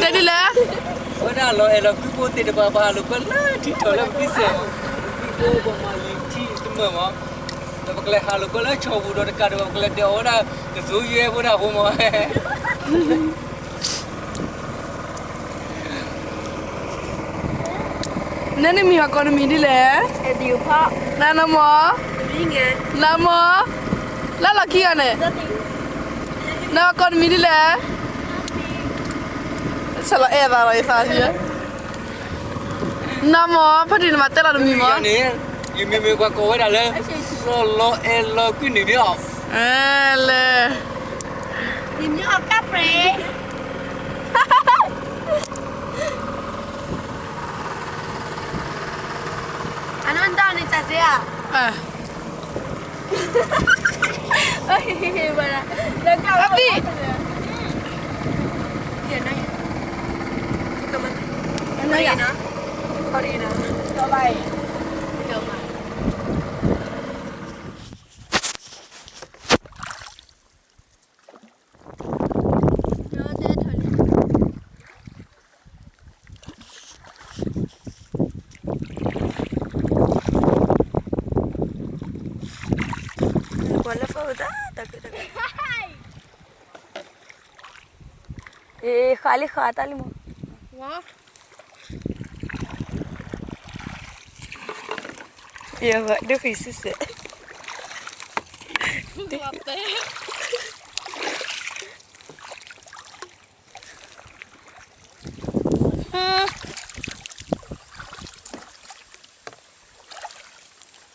တဲဒ်လဲၣ်. ဝဲဒၣ်လီၤအဲၣ်လီၤကွံဖိသ့ၣ်တဖၣ် ပဟးလိာ်ကွဲလၢထံထီၣ်လၢပသံစဲး, ကွံဖိပမၤယံာ်ထံတမၢၢ်မး, ဒီးပကလဲၤဟးလိာ်ကွဲလၢဆီၣ်ပူၤဒီးတကးဒီး ပကလဲၤတဲအီၤဝဲဒၣ် ကစိယွဲဖိဒၣ်ဖိမး. နနမံၤဟီၣ်ကိးနမံၤဒ်လဲၣ်. နနီၢ်မီၢ်, နီၢ်မီၢ်, လၢလီၢ်ခံဂၤန့ၣ်, နကိးနမံၤဒ်လဲၣ်. ဆီၣ်လီၤအဲၣ်သးလီၤယသး, နီၢ်မီၢ် ဖဲဒၣ်နမၤတဲလီၤနမံၤမီၢ်, ယမံၤမ့ၢ်ပှၤကိးဝဲဒၣ်လၢ ဆီၣ်လီၤအဲၣ်လီၤကွံနံၣ်န့ၣ်လီၤ. လဲၤ နမံၤအီၤကါပြဲး အနီၢ်ဒၣ်န့ၣ်တၢ်စ့ဧါ. အဘံၣ် အနီၢ်ယၤ ပှၤလၢဖီဝဲတၢ်တၢ်ကဲတၢ်ကဲ, ဃးလံဃးတၢ်လံမး, ယဒိၣ်ဃံးစံစဲး,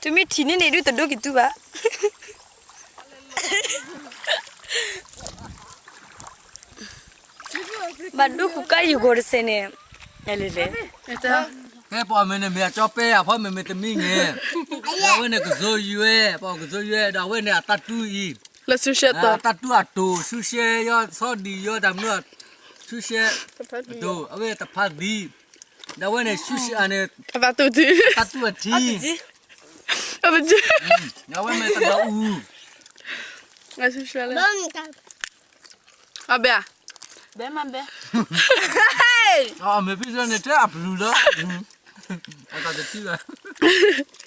တမ့ၢ်ထံၣ်န့ၢ်န့ၣ်ဒုးတဒိၣ်က့ၤတူၢ်ဘၣ်. ဘၣ်ဒိၣ်ဃုာ်ကါယံာ်ဂီၤတစဲးန့ၣ်, လဲၤလဲၤလဲၤ, ဖဲပအီၣ်မ့ၢ်န့ၣ်မ့ၢ်အကၠီပဲအဖီမ့ၢ်မ့ၢ်တမံၤန့ၣ်, ဒီးအဝဲန့ၣ်ကစိယွဲ, ပအီၣ်ကစိယွဲ ဒီးအဝဲန့ၣ်အတၢ်တူၢ်အံၤ, တၢ်တူၢ်အတိၢ် ဆူရှဲယီၤ ဆီဒံၣ်ယီၤ တၢ်မနုၤ, ဆူရှဲ, အဝဲတဖးသံ, ဒီးအဝဲန့ၣ် ဆူရှဲအန့ၣ်, တၢ်တူၢ်အထံ, အဝဲမ့ၢ်တၢ်အူ, အဘဲ, ဘဲမဘဲ, မ့ၢ်ဖံန့ၣ်တဲအပျုၤလီၤ, အတၢ်တထံၣ်ဘၣ်.